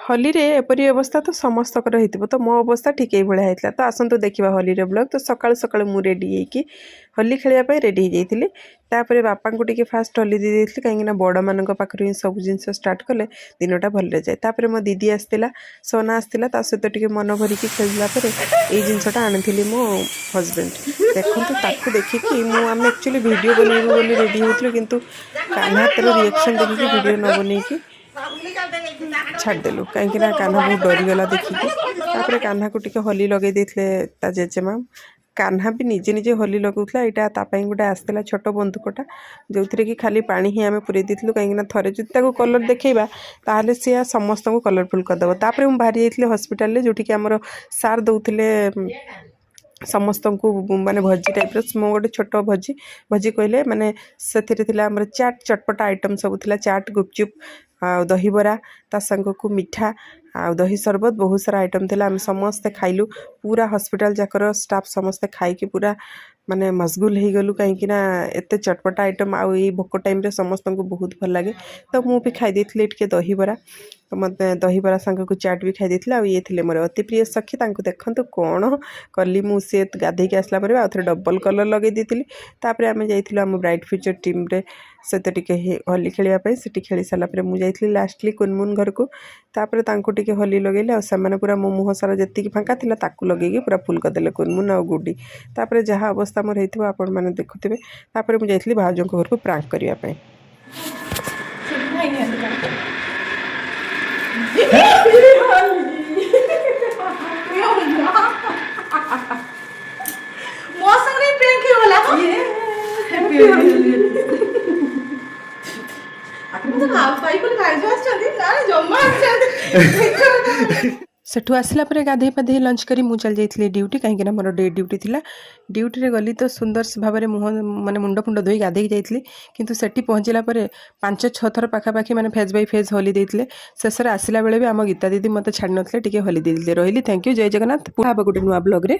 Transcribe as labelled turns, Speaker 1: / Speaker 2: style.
Speaker 1: ହୋଲିରେ ଏପରି ଅବସ୍ଥା ତ ସମସ୍ତଙ୍କର ହେଇଥିବ, ତ ମୋ ଅବସ୍ଥା ଠିକ୍ ଏଇଭଳିଆ ହେଇଥିଲା। ତ ଆସନ୍ତୁ ଦେଖିବା ହୋଲିର ବ୍ଲଗ୍। ତ ସକାଳୁ ସକାଳୁ ମୁଁ ରେଡ଼ି ହେଇକି ହୋଲି ଖେଳିବା ପାଇଁ ରେଡ଼ି ହେଇଯାଇଥିଲି। ତାପରେ ବାପାଙ୍କୁ ଟିକେ ଫାଷ୍ଟ ହୋଲି ଦେଇ ଦେଇଥିଲି, କାହିଁକିନା ବଡ଼ମାନଙ୍କ ପାଖରୁ ହିଁ ସବୁ ଜିନିଷ ଷ୍ଟାର୍ଟ କଲେ ଦିନଟା ଭଲରେ ଯାଏ। ତାପରେ ମୋ ଦିଦି ଆସିଥିଲା, ସୋନା ଆସିଥିଲା, ତା ସହିତ ଟିକେ ମନ ଭରିକି ଖେଳିଲା ପରେ ଏଇ ଜିନିଷଟା ଆଣିଥିଲି ମୋ ହଜବେଣ୍ଡ। ଦେଖନ୍ତୁ, ତାକୁ ଦେଖିକି ମୁଁ ଆମେ ଆକ୍ଚୁଆଲି ଭିଡ଼ିଓ ବନେଇବୁ ବୋଲି ରେଡ଼ି ହେଉଥିଲୁ, କିନ୍ତୁ କାହ୍ନା ତାର ରିଆକ୍ସନ୍ ଦେଖିକି ଭିଡ଼ିଓ ନ ବନେଇକି ଛାଡ଼ିଦେଲୁ, କାହିଁକିନା କାହ୍ନା ବହୁତ ଡରିଗଲା ଦେଖିକି। ତାପରେ କାହ୍ନାକୁ ଟିକେ ହୋଲି ଲଗେଇ ଦେଇଥିଲେ ତା ଜେଜେମା। କାହ୍ନା ବି ନିଜେ ନିଜେ ହୋଲି ଲଗାଉଥିଲା। ଏଇଟା ତା ପାଇଁ ଗୋଟେ ଆସିଥିଲା ଛୋଟ ବନ୍ଧୁକଟା, ଯେଉଁଥିରେ କି ଖାଲି ପାଣି ହିଁ ଆମେ ପୁରେଇ ଦେଇଥିଲୁ, କାହିଁକିନା ଥରେ ଯଦି ତାକୁ କଲର୍ ଦେଖେଇବା, ତାହେଲେ ସିଏ ସମସ୍ତଙ୍କୁ କଲରଫୁଲ୍ କରିଦେବ। ତାପରେ ମୁଁ ବାହାରି ଯାଇଥିଲି ହସ୍ପିଟାଲରେ, ଯେଉଁଠିକି ଆମର ସାର୍ ଦେଉଥିଲେ ସମସ୍ତଙ୍କୁ ମାନେ ଭୋଜି ଟାଇପ୍ର, ମୁଁ ଗୋଟେ ଛୋଟ ଭୋଜି। ଭୋଜି କହିଲେ ମାନେ ସେଥିରେ ଥିଲା ଆମର ଚାଟ୍, ଚଟପଟା ଆଇଟମ୍ ସବୁ ଥିଲା, ଚାଟ୍, ଗୁପଚୁପ୍ ଆଉ ଦହିବରା, ତା ସାଙ୍ଗକୁ ମିଠା ଆଉ ଦହି ସରବତ, ବହୁତ ସାରା ଆଇଟମ୍ ଥିଲା। ଆମେ ସମସ୍ତେ ଖାଇଲୁ। ପୁରା ହସ୍ପିଟାଲ ଯାକର ଷ୍ଟାଫ୍ ସମସ୍ତେ ଖାଇକି ପୁରା ମାନେ ମସଗୁଲ ହେଇଗଲୁ, କାହିଁକିନା ଏତେ ଚଟପଟା ଆଇଟମ୍ ଆଉ ଏଇ ଭୋକ ଟାଇମ୍ରେ ସମସ୍ତଙ୍କୁ ବହୁତ ଭଲ ଲାଗେ। ତ ମୁଁ ବି ଖାଇ ଦେଇଥିଲି ଟିକେ ଦହିବରା। ତ ମୋତେ ଦହିବରା ସାଙ୍ଗକୁ ଚାଟ୍ ବି ଖାଇ ଦେଇଥିଲି। ଆଉ ଇଏ ଥିଲେ ମୋର ଅତି ପ୍ରିୟ ସଖୀ। ତାଙ୍କୁ ଦେଖନ୍ତୁ କ'ଣ କଲି ମୁଁ। ସିଏ ଗାଧେଇକି ଆସିଲା ପରେ ଆଉ ଥରେ ଡବଲ୍ କଲର୍ ଲଗେଇ ଦେଇଥିଲି। ତାପରେ ଆମେ ଯାଇଥିଲୁ ଆମ ବ୍ରାଇଟ୍ ଫ୍ୟୁଚର୍ ଟିମ୍ରେ ସହିତ ଟିକେ ହୋଲି ଖେଳିବା ପାଇଁ। ସେଠି ଖେଳି ସାରିଲା ପରେ ମୁଁ ଯାଇଥିଲି ଲାଷ୍ଟଲି କୁନମୁନ ଘରକୁ। ତାପରେ ତାଙ୍କୁ ଟିକେ ହୋଲି ଲଗେଇଲେ ଆଉ ସେମାନେ ପୁରା ମୋ ମୁହଁ ସାରା ଯେତିକି ଫାଙ୍କା ଥିଲା, ତାକୁ ଲଗେଇକି ପୁରା ଫୁଲ୍ କରିଦେଲେ କୁନମୁନ ଆଉ ଗୁଡ଼ି। ତାପରେ ଯାହା ଅବସ୍ଥା ମୋର ହେଇଥିବ, ଆପଣମାନେ ଦେଖୁଥିବେ। ତାପରେ ମୁଁ ଯାଇଥିଲି ଭାଉଜଙ୍କ ଘରକୁ ପ୍ରାଙ୍କ କରିବା ପାଇଁ।
Speaker 2: ନାଇଁ ନିଅନ୍ତି। ମୋ ସାଙ୍ଗରେ ପ୍ରାଙ୍କ ହେଇଗଲା। ମୁଁ ତ ଭାଇ ଭାଇଜ ଆସିଛନ୍ତି ନା, ଜମା ଆସିଛନ୍ତି।
Speaker 1: ସେଠୁ ଆସିଲା ପରେ ଗାଧେଇ ପାଧେଇ ଲଞ୍ଚ କରି ମୁଁ ଚାଲି ଯାଇଥିଲି ଡ୍ୟୁଟି, କାହିଁକିନା ମୋର ଡେ ଡ୍ୟୁଟି ଥିଲା। ଡ୍ୟୁଟିରେ ଗଲି ତ ସୁନ୍ଦର ଭାବରେ ମୁହଁ ମାନେ ମୁଣ୍ଡ ଫୁଣ୍ଡ ଧୋଇ ଗାଧେଇକି ଯାଇଥିଲି, କିନ୍ତୁ ସେଠି ପହଞ୍ଚିଲା ପରେ ପାଞ୍ଚ ଛଅ ଥର ପାଖାପାଖି ମାନେ ଫେଜ୍ ବାଇ ଫେଜ୍ ହୋଲି ଦେଇଥିଲେ। ଶେଷରେ ଆସିଲା ବେଳେ ବି ଆମ ଗୀତା ଦିଦି ମୋତେ ଛାଡ଼ି ନଥିଲେ, ଟିକେ ହୋଲି ଦେଇଥିଲେ। ରହିଲି, thank you, Jay Jagannath. ପୁଣି ହେବ ଗୋଟେ ନୂଆ ବ୍ଲଗ୍ରେ।